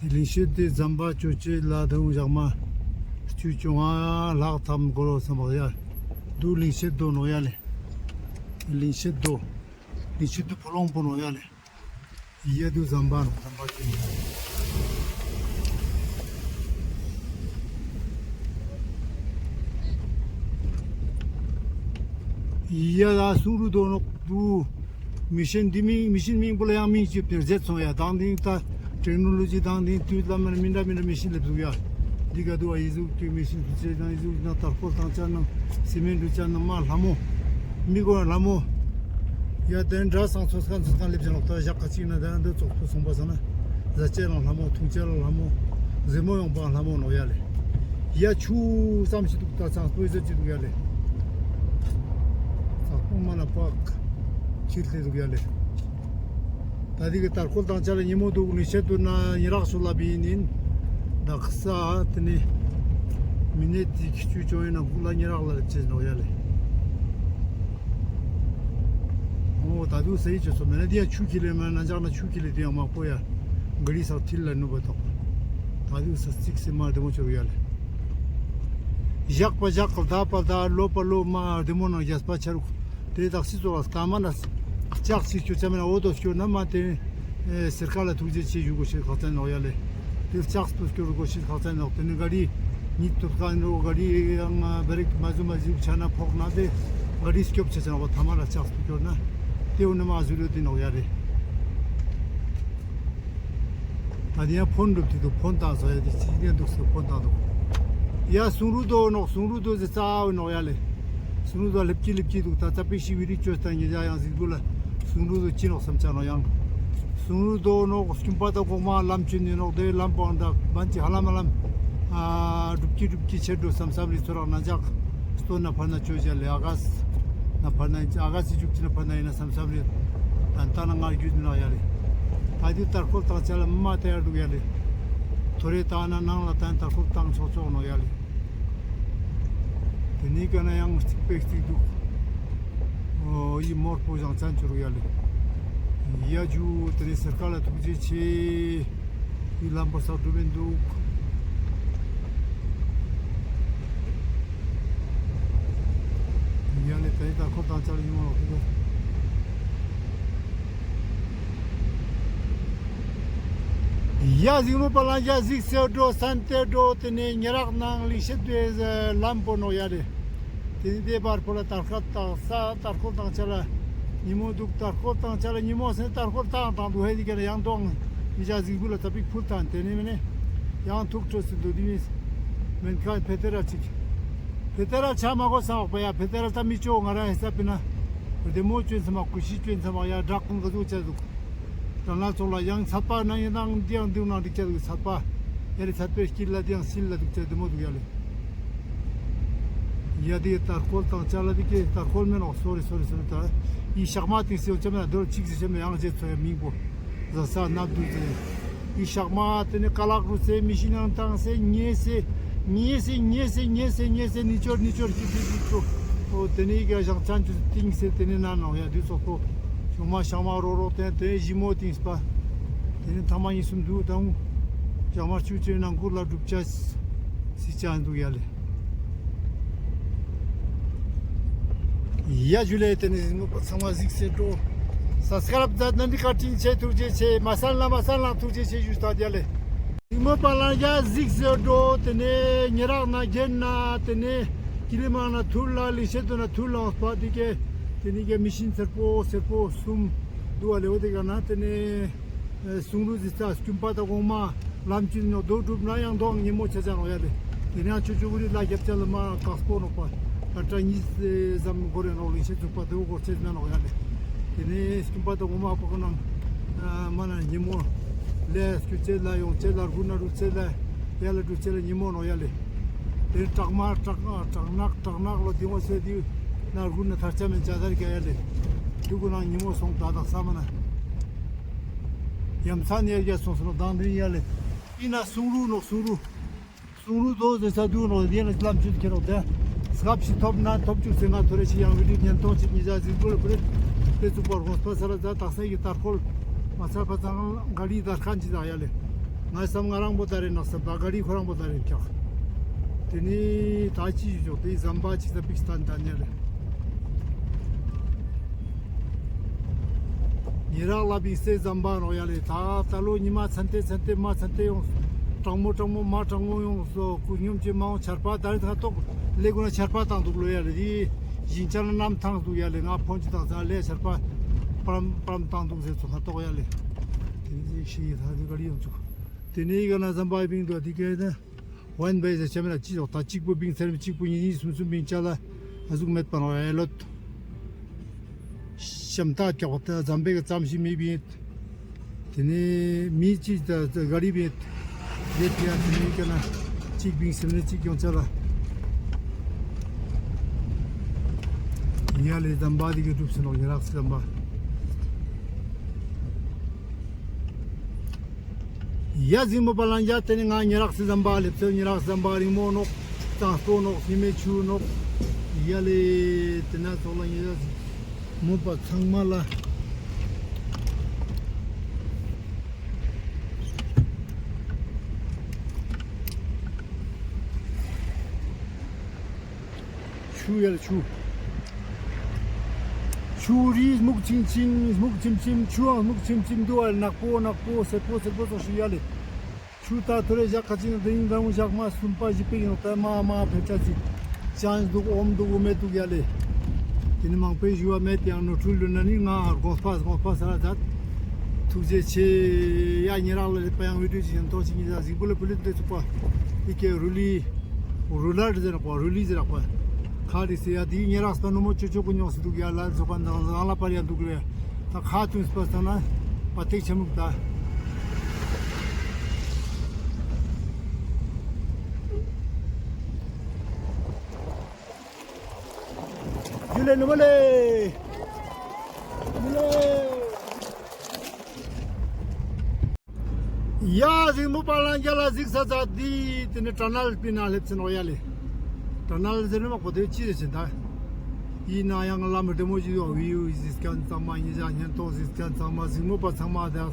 དེ་ལིང་ཤེད་དེ་ཟམ་པ་ཆོད་ཆེ་ལ་དེ་འུ་ཞག་མ་སྤྱི་ཆུང་ང་ལྷག་ཐམ་གོ་རོ་སམ་པ་ཡ། དུ་ལིང་ཤེད་དོ་ནོག་ཡ་ལེ། ལིང་ཤེད་དོ། ལིང་ཤེད་དོ་ཕོ་ལོང་པོ་ནོག་ཡ་ལེ། ཡ་དུ་ཟམ་པ་ནོག་ཟམ་པ་ཆོད་ནི། ཡ་ད་སུང་རུ་དོ་ནོག་དུ། མི་ཤིན་འདི་མིང་མི་ཤིན་མིང་པོ་ལ་ཡང་མིང་ཅིག་ཏེ་རྫེད་སོང་ཡ། དང་དེང་ད་ཊེག་ནོ་ལོ་ཇི་དང་དེང་དུས་ལ་མ་མི་འདྲ་མི་འདྲ་མི་ཤིན་ལེབ་ཟུག་ཡ། འདི་ག་དུ་ཨ་ཡི་ཟུག་དུས་མི་ཤིན་དུ་ཆེ་དང་ཡི་ཟུག་ན་དར་ཁོ་དང་ཅ་ན་སི་མེན་དུ་ཅ་ན་མ་ལྷ་མོ། མི་གོ་ལྷ་མོ། ཡ་དེ་འདྲ་སང་ཚོ་སྐན་ཚོ་སྐན་ལེབ་ཟེར་ནོག་ད་ཞག་ག་ཅིག་ན་ད་འདི་ཙོག་པོ་སོང་པ་ས་ན་ཟ་ཅེ་རང་ལྷ་མོ་འཐུང་ཅེ་རང་ལྷ་མོ། ཟེ་མོ་ཡོང་པ་ལྷ་མོ་ནོག་ཡ་ལེ། ཡ་ཆུ་ཙམ་ཞིག་འདུག་ད་ཚང་སྤོས་ཟེར་ཅི་འདུག་ཡ་ལེ། ཚག་པོ་མ་ན་པག་ཁྱིར་ཏེ་འདུག་ཡ་ལེ། ད་དེ་གི་དར་ཁོ་དང་ཅ་ལ་ཉི་མོ་འདུག་ནི་ཤེད་དུ་ན་ཉི་རག་ཤོ་ལ་བི་ནིན། ད་ཁ་ས་དེ་ནི་མི་ནེ་ཏི་ཁི་ཆུ་ཅོ་ཡིན་ན་གུ་ལ་ཉི་རག་ལ་ལེབ་ཅེ་ནོག་ཡ་ལེ། འོ་ད་དུ་སེ་ཡི་ཅོ་སོ་མེ་ན་དེ་ཡ་ཆུ་ཁྱིར་ལེ་མ་ན་ཇག་ན་ཆུ་ཁྱིར་ལེ་དེ་ཡང་མ་པོ་ཡ། ག་རི་སག་ཐིལ་ལ་ནུ་བ་ཐོག་ད་དུ་ས་ཙིག་སེ་མ་རྡེ་མོ་ཆོ་རུ་ཡ་ལེ། ཞག་པ་ཞག་ག་ད་པ་ད་ལོ་པ་ལོ་མ་རྡེ་མོ་ནང་རྒྱས་པ་ཆ་རུག་དེ་དག་སི་ཚོ་ལ་སྐར་མ་ན་ལྕགས་སི་སྐྱོ་ཆ་མེ་ན་འོ་དོ་སྐྱོ་ན་མ་དེ་ཨེ་སེར་ཁ་ལ་ཐུགས་རྗེ་ཆེ་ཞུ་གོ་ཤེས་ཁག་ཅན་ནོག་ཡ་ལེ། དེ་ལྕགས་སི་སྐྱོ་རུ་གོ་ཤེས་ཁག་ཅན་ནོག་དེ་ནི་ག་རི་ཉིད་ཐུར་ཁ་ནོ་ག་རི་ཡང་བེ་རིག་མ་ཟུ་མ་ཟུ་ཆ་ན་ཕོག་ན་དེ་ག་རི་སྐྱོབ་ཆ་ཆ་ནོག་ཐ་མ་ལ་ལྕགས་སི་སྐྱོ་ན་དེ་འུ་ན་མ་ཟུ་རུ་དེ་ནོག་ཡ་ལེ། ད་དེ་ཡང་ཕོན་འགྲུབ་དེ་འདུག་ཕོན་བཏང་སོ་ཡ་དེ་ཅི་ནས་འདུག་སོ་ཕོན་བཏང་འདུག་ཡ་སུང་རུ་དོ་ནོག་སུང་རུ་དོ་ཟེར་ཙ་བོ་ནོག་ཡ་ལེ། སུང་རུ་དོ་ལེབ་ཀྱི་ལེབ་ཀྱི་འདུག་ད་ཙ་པིག་ཤིག་བི་རི་ཅོས་ད་ཉེ་ཇ་ཡང་ཟིག་དུ་ལ་སུང་རུ་དོ་ཅི་ནོག་སམ་ཆ་ནོག་ཡང་། སུང་རུ་དོ་ནོག་སྐྱུམ་པ་ད་གོག་མ་ལམ་ཆུ་ནི་ནོག་དེ་ལམ་པོ་ཨང་ད་བན་ཅི་ཧ་ལམ་ལམ་ཨ་སྒྲུབ་ཀྱི་སྒྲུབ་ཀྱི་ཆེ་འགྲོ་སམ་སམ་རི་ཚོ་རག་ན་ཇག་སྟོན་ན་ཕར་ན་ཆོས་བྱ་ལེ། ཨ་ག་ས་ན་ཕར་ན་ཨ་ག་སི་ཇུག་ཅི་ན་ཕར་ན་ཡིན་ན་སམ་སམ་རི་ཏན་ཏན་ན་ང་རྒྱུད་ན་ཡ་ལེ། ད་དེ་དར་ཁོལ་བཏང་ཆ་ལ་མ་ཏ་ཡར་འདུག་ཡ་ལེ། ཐོ་རེ་བཏང་ན་ནང་ལ་ཏན་དར་ཁོལ་བཏང་ཆོག་ཆོག་ནོག་ཡ་ལེ། དེ་ནི་ཀ་ན་ཡང་རྩིག་པའི་རྩིག་འདུག་འོ་ཡི་མོར་པོ་ཞང་ཅན་ཆུ་རུ་ཡ་ལེ། ཡ་ཇུ་དེ་ནི་སེར་ཁ་ལ་ཐུགས་རྗེ་ཆེ། ཡི་ལམ་པ་ས་འགྲུབ་མི་འདུག་ཡ་ནི་ད་ཡི་དར་ཁོལ་བཏང་ཆ་ལ་ཉི་མ་ལོག་ཏུ་འདུག་ཡ་གཟིགས་མོ་པ་ལང་ཡ་གཟིགས་སེ་འགྲོ་སན་ཏེ་འགྲོ་དེ་ནི་ཉེ་རག་ནང་ལིང་ཤེད་དུ་ལམ་པོ་ནོག་ཡ་ལེ། དེ་ནི་དེ་བར་པོ་ལ་དར་ཁ་བཏང་ས་དར་ཁོལ་བཏང་ཆ་ལ་ཉི་མོ་འདུག་དར་ཁོལ་བཏང་ཆ་ལ་ཉི་མོ་སེ་དར་ཁོལ་བཏང་བཏང་འདུག་ཧེ་དི་ཀ་ལ་ཡང་དོང་མི་ཇ་གཟིགས་བུ་ལ་ཙ་པིག་ཕུལ་བཏང་དེ་ནི་མི་ནི་ཡང་ཐུག་ཁྲོ་སི་འདུག་དི་མི་མེན་ཁ་ཕེ་ཏེ་ར་ཅིག་ཕེ་ཏེ་ར་ཆ་མ་གོ་ས་འོག་པ་ཡ་ཕེ་ཏེ་ར་ད་མི་ཅོ་ང་ར་ཧེ་ས་པི་ན་རྡེ་མོ་ཅོན་ས་མ་ཀུ་ཤི་ཅོན་ས་མ་ཡ་བྲག་ཁུང་ག་ཟུག་ཆ་འདུག་དྲང་ལ་ཚོགས་ལ་ཡང་ཚད་པ་ན་ཡིན་ནང་འདི་ཡང་འདི་ནང་འདི་ཆ་འདུག་ཚད་པ་ཡ་རི་ཚད་པའི་དཀྱིལ་ལ་འདི་ཡང་སིལ་ལ་འདུག་ཆ་རྡེ་མོ་འདུག་ཡ་ལེ། ཡ་དེ་དར་ཁོལ་བཏང་ཆ་ལ་དེ་ཀེ་དར་ཁོལ་མེན་ནོག་སོ་རི་སོ་རི་སོ་རི་ད་ཡི་ཤག་མ་ཏིང་སེ་ཡོ་ཆ་མེན་ན་དོར་ཅིག་ཟེར་ཆ་མེན་ཡང་ཅེ་ཚོ་ཡ་མིང་པོ་ཟ་ས་ནབ་འདུག་ཅེ། ཡི་ཞག་མ་ཏེ་ནེ་ཀ་ལག་རུ་སེ་མི་ཤི་ནང་ཏང་སེ་ཉེ་སེ་ཉེ་སེ་ཉེ་སེ་ཉེ་སེ་ཉེ་སེ་ཉེ་སེ་ནི་ཅོར་ནི་ཅོར་ཅི་ཅི་ཅི་ཅོ། འོ་ཏེ་ནེ་ག་ཞག་ཅན་ཅུ་ཏིང་སེ་ཏེ་ནེ་ན་ནོག་ཡ་དུས་ཚོད་པོ། ཞག་མ་ཞག་མ་རོ་རོ་ཏེ་ཏེ་ཞི་མོ་ཏིང་སྤ། ཏེ་ནེ་ཐ་མ་ཉིས་སུམ་དུ་དང་། ཞག་མ་ཅུ་ཅེ་ནང་ཁུར་ལ་གྲུབ་ཆ་སི་ཅན་དུག་ཡ་ལེ། ཡ་ཇུ་ལེ། ཏེ་ནེ་ཟིགས་མོ་པ་ཚང་མ་ཟིགས་སེ་འགྲོ། སབ་སི་ཀ་རབ་མཛད་ན་འདི་བཀའ་དྲིན་ཆེ། ཐུགས་རྗེ་ཆེ། མ་སན་ལ་མ་སན་ལ་ཐུགས་རྗེ་ཆེ་ཞུས་ཏ་ཡ་ལེ། ཟིགས་མོ་པ་ལ་ཡ་ཟིགས་སེ་འགྲོ། ཏེ་ནེ་ཉེ་རག་ན་གྱེན་ན་ཏེ་ནེ་ཀི་ལི་མ་ན་ཐུར་ལ་ལིང་ཤེད་དུ་ན་ཐུར་ལ་འོང་སྤ་ཏེ་ཀེ་ཏེ་ནེ་ཀེ་མི་ཤིན་སེར་པོ་སེར་པོ་སུམ་དུག་ཨ་ལེ། འོ་ཏེ་ཀ་ན་ཏེ་ནེ། ཨེ་སུང་རུ་ཟི་ས་སྐྱུམ་པ་ཏ་གོང་མ་ལམ་ཅིག་ཉོ་དོ་གྲུབ་ན་ཡང་དོ་ཉེ་མོ་ཆ་ཆ་ནོག་ཡ་ལེ། ཏེ་ནེ་ཡང་ཆུ་ཆུ་གུ་རི་ལ་རྒྱབ་ཆ་ལ་མ་ཀག་སྤོ་ནོག་པ། ཀ་ཏྲ་ཉིས་ཟམ་གོ་རེ་ནོག་ལིང་ཤེད་ཚུགས་པ་ཏེ་བོ་གོ་ཆེ་ན་ནོག་ཡ་ལེ། ཏེ་ནེ་སྐྱུམ་པ་ཏ་གོང་མ་པ་གོ་ནང་མ་ན་ཉེ་མོ་ལེ་སྐྱུ་ཆེ་ལ་ཡོང་ཆེ་ལ་རུ་ན་རུ་ཆེ་ལ་ཡ་ལ་རུ་ཆེ་ལ་ཉེ་མོ་ནོག་ཡ་ལེ། ཏེ་བྲག་མ་བྲག་བྲག་ནག་བྲག་ནག་ལོ་ཏེ་བོ་སེ་ཏེ་ན་རུ་ན་ཐར་ཆ་མེན་ཆ་དར་ཀ་ཡ་ལེ། ཏེ་གུ་ནང་ཉེ་མོ་སོང་ཏ་དག་ས་མ་ན། ཡ་མཚན་ཡར་རྒྱས་སོང་སོང་དང་དེ་ཡ་ལེ། ཨི་ན་སུང་རུ་ནོག་སུང་རུ། སུང་རུ་དོ་ཟེར་ས་དུག་ནོག་ཡ་ལེ། ལམ་ཆུ་ཁྱེར་རོགས་ཏེ། སྐབས་ཤིག་ཐོབ་ན་ཐོབ་ཅུག་ཟེར་ང་ཐོ་རེ་ཞིག་ཡང་བི་ཌིའོ་ཉན་ཐོང་ཅིག་ཉི་ཟ་ཟིག་པོ་ལ་པུ་རེ། ཏེ་ཚུགས་པར་དགོངས་པ་སལ་ལ་ཛ་དག་ས་ཡི་དར་ཁོལ། མ་ཚར་པ་ཚང་ག་ལི་དར་ཁན་ཅིག་དག་ཡ་ལེ། ང་སམ་ང་རང་པོ་དར་རེ་ནག་ས་པ་ག་ལི་ཁོ་རང་པོ་དར་རེ་ཀྱག། ཏེ་ནེ་ད་ཅི་ཞུ་ཆོག་ཏེ་ཟམ་པ་ཅིག་ས་པིག་སྟན་ད་ཉ་ལེ། ཉེ་རག་ལ་བིང་སེ་ཟམ་པ་ནོག་ཡ་ལེ། ད་ད་ལོ་ཉི་མ་ཚན་ཏེ་ཚན་ཏེ་མ་ཚན་ཏེ་ཡོང་། གྲང་མོ་གྲང་མོ་མ་གྲང་མོ་ཡོང་སོ། སྐུ་སྙོམས་ཅེ་མ་ཡོང་ཆར་པ་ད་རེ་ཐ་ཏོག་ལེ་གུ་ན་ཆར་པ་ཏང་དུག་ལོ་ཡ་ལེ། དེ་ཞིང་ཆ་ན་ནམ་ཐང་དུག་ཡ་ལེ། ང་ཕོན་ཅི་ཏང་ས་ལེ་ཆར་པ་པྲམ་པྲམ་ཏང་དུག་ཟེར་ཚོ་ཐ་ཏོག་ཡ་ལེ། དེ་ནི་ཞིག་ཤི་ཡི་ཐ་དུག་ག་ལི་ཡོང་ཆུག། དེ་ནི་ག་ན་ཟམ་པ་བིང་དུག་དེ་ག་ན། ཝན་བེ་ཟེར་ཆ་མེད་ལ་ཅི་ཡོག་ད་གཅིག་པུ་བིང་ཚར་མི་གཅིག་པུ་ཉིས་ཉིས་སུམ་སུམ་བིང་ཆ་ལ་ཨ་ཟུག་མེད་པ་ནོག་ཡ་ལོད། ཤམ་ཐག་ཀྱོག་ད་ཛམ་བེ་གི་ཙམ་ཞིག་མི་བིང་ཡོད། དེ་ནས་མི་གཅིག་ད་ག་རི་བིང་ཡོད། དེ་ཕི་ཡ་དེ་ནས་ཀྱ་ན་གཅིག་བིང་སེམས་ནས་གཅིག་ཡོང་ཆ་ལ་ཡ་ལེ་ཛམ་བ་དེ་གི་གྲུབ་སེ་ནོག་ཉེ་རག་སི་ཛམ་བ། ཡ་ཟིགས་མོ་པ་ལ་ཡ་དེ་ནི་ང་ཉེ་རག་སི་ཟམ་པ་ལེབ་སེ་ཉེ་རག་སི་ཟམ་པ་རིང་མོ་ནོག་གཙང་སྤོ་ནོག་ཉི་མའི་ཆུ་ནོག་ཡ་ལེ། དེ་ན་ཚོགས་ལ་ཉེ་རག་སི་མོ་པ་ཚང་མ་ལ། ཆུ་ཡ་ལེ་ཆུ། ཆུ་རི་སྨུག་ཆིམ་ཆིམ་སྨུག་ཆིམ་ཆིམ་ཆུའང་སྨུག་ཆིམ་ཆིམ་དུག་ཨ་ལེ། ནག་པོ་ནག་པོ་སེར་པོ་སེར་པོ་ཙོགས་ཤིག་ཡ་ལེ། ཆུ་ད་ཐོ་རེ་ཞག་ཁ་ཅིག་ན་དེ་ཡིན་རང་ཞག་མ་སུམ་པ་བཞི་པའི་ཡང་ད་མ་མ་ཕེ་ཆ་ཅིག་ཅན་དུག་ཨོམ་དུག་འོ་མེ་དུག་ཡ་ལེ། དེ་ནི་མང་པོའི་ཞུ་བ་མེད་དེ་ཡང་ནོར་འཁྲུལ་ལུས་ན་ནི་ང་དགོངས་པ་དགོངས་པ་ས་ར་ཛད། ཐུགས་རྗེ་ཆེ། ཡ་ཉེ་རག་ལ་ལེ་པ་ཡང་བི་ཌིའོ་ཅིག་ཡང་ཐོག་ཅིག་ཉེ་རག་ཟིགས་པོ་ལ་པུ་ལི་ཏེ་ཚུགས་པ་དེ་ཀེ་རུ་ལི། རུ་ལར་ཟེར་རག་པ་རུ་ལི་ཟེར་རག་པ། ཁ་རི་སེ་ཡ་དེ་ཉེ་རག་སི་པ་ནུ་མོ་ཅོ་ཅོ་གུ་ཉོག་སེ་དུག་ཡ་ལ་ཟོ་ཁན་དང་ལང་ལ་པར་ཡ་དུག་རེ། ད་ཁ་ཐུན་སི་པ་ས་ན་པ་ཏེག་ཆེ་མུག་ད། ཇུ་ལེ་ནུ་མ་ལེ། ཇུ་ལེ། ཡ་ཟིགས་མོ་པ་ལ་རྒྱ་ལ་ཟིགས་ས་ཙ་དི་དེ་ནི་ཊ་ནལ་པི་ན་ལེབ་སེ་ནོག་ཡ་ལེ། ཊ་ནལ་ཟེར་ནི་མ་གོ་དེ་ཅི་རེ་ཆེན་ད། ཡིན་ན་ཡང་ལམ་བདེ་མོ་ཞིག་ཡོད། བིའུ་ཟིགས་ཁན་ཚང་མ་ཉེ་ཞ་ཉན་ཐོང་ཟིགས་ཁན་ཚང་མ་ཟིགས་མོ་པ་ཚང་མ་དང་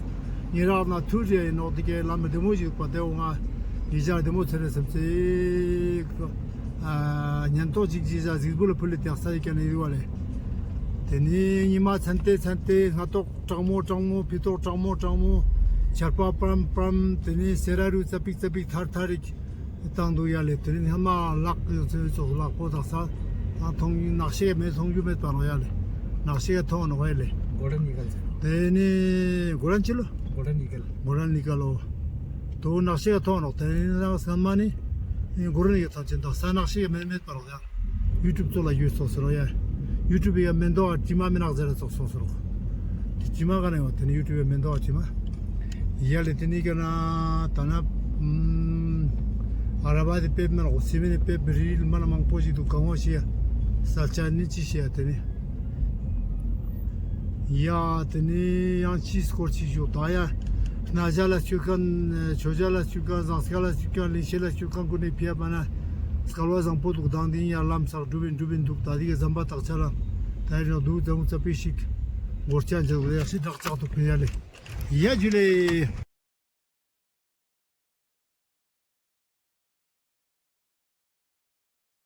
ཉེ་རག་ན་ཐུར་རེ་ཡིན་ནོག་དེ་ཀའི་ལམ་བདེ་མོ་ཞིག་པ་དེ་འོ་ང་ཉེ་ཞ་བདེ་མོ་ཚེ་རེ་སེམས་ཚེ་ཉན་ཐོང་ཅིག་ཅི་ཞ་ཟིགས་པོ་ལ་ཕུལ་ལེ་དེ་ས་ཡི་ཀ་ནི་ཡོད་བ་ལེ། དེ་ནི་ཉི་མ་ཚན་ཏེ་ཚན་ཏེ་སྔ་ཏོག་གྲང་མོ་གྲང་མོ་ཕི་ཏོག་གྲང་མོ་གྲང་མོ་ཆར་པ་པྲམ་པྲམ་དེ་ནི་སེ་ར་རུ་ཙ་པིག་ཙ་པིག་ཐར་ཐར་རིག་བཏང་འདུག་ཡ་ལེ། དེ་ནི་ཧ་མ་ལག་ཡོད་ཚོད་ཚོགས་ལག་པོ་དག་ས་ད་མཐོང་ནག་ཤེས་མེད་མཐོང་རྒྱུ་མེད་པ་ནོག་ཡ་ལེ། ནག་ཤེས་མཐོང་ནོག་ཡ་ལེ། གོ་ར་ནི་གལ་ཟེར། དེ་ནི་གོ་ར་ཅི་ལོ། གོ་ར་ནི་གལ་ལོ། དོ་ནག་ཤེས་མཐོང་ནོག་དེ་ནི་རང་སྔ་མ་ནི་གོ་ར་ནི་གལ་ཐམས་ཅད་དག་ས་ནག་ཤེས་མེད་མེད་པ་ནོག་ཡ། ཡུ་ཊུབ་ཚོགས་ལ་ཡོད་ཚོགས་སེ་རོ་ཡ། ཡུ་ཊུབ་ཡ་མེན་དོ་ཨ་དྲི་མ་མི་ནག་ཟེར་ར་ཚོགས་སོ་སོ་རོ། དེ་དྲི་མ་ག་ན་ཡོད་དེ་ནི་ཡུ་ཊུབ་ཡ་མེན་དོ་ཨ་དྲི་མ། ཡ་ལེ་དེ་ནི་ཀ་ན་ད་ན་ཨ་ར་བ་དེ་པེབ་མེན་རོ་སི་མེ་ནི་པེབ་རིལ་མ་ན་མང་པོ་ཞིག་འདུག་གང་བ་ཤེས་ཡ། ས་ཆ་ནི་ཅི་ཤེས་ཡ་དེ་ནི། ཡ་དེ་ནི་ཡང་ཅི་སྐོར་ཅི་ཞུ་ད་ཡ། ན་ཞ་ལ་སྐྱོད་ཁན་ཆོས་ཞ་ལ་སྐྱོད་ཁན་ཟངས་དཀར་ལ་སྐྱོད་ཁན་ལིང་ཤེད་ལ་སྐྱོད་ཁན་གུན་ནི་ཕི་ཡ་པ་ན་སྐལ་བ་བཟང་པོ་དུག། དང་དེ་ཡང་ལམ་སང་གྲུབ་ཨིན་གྲུབ་ཨིན་དུག། ད་དེ་གི་ཟམ་པ་ཏག་ཆ་ལ་ད་ཡིན་རང་དུག། ཙམ་ཙ་པི་ཞིག་འགོར་ཆ་འཇག་ལ་ཡག་ཤི་དྲག་ཆག་དུག་ཕི་ཡ་ལེ། ཡ་ཇུ་ལེ།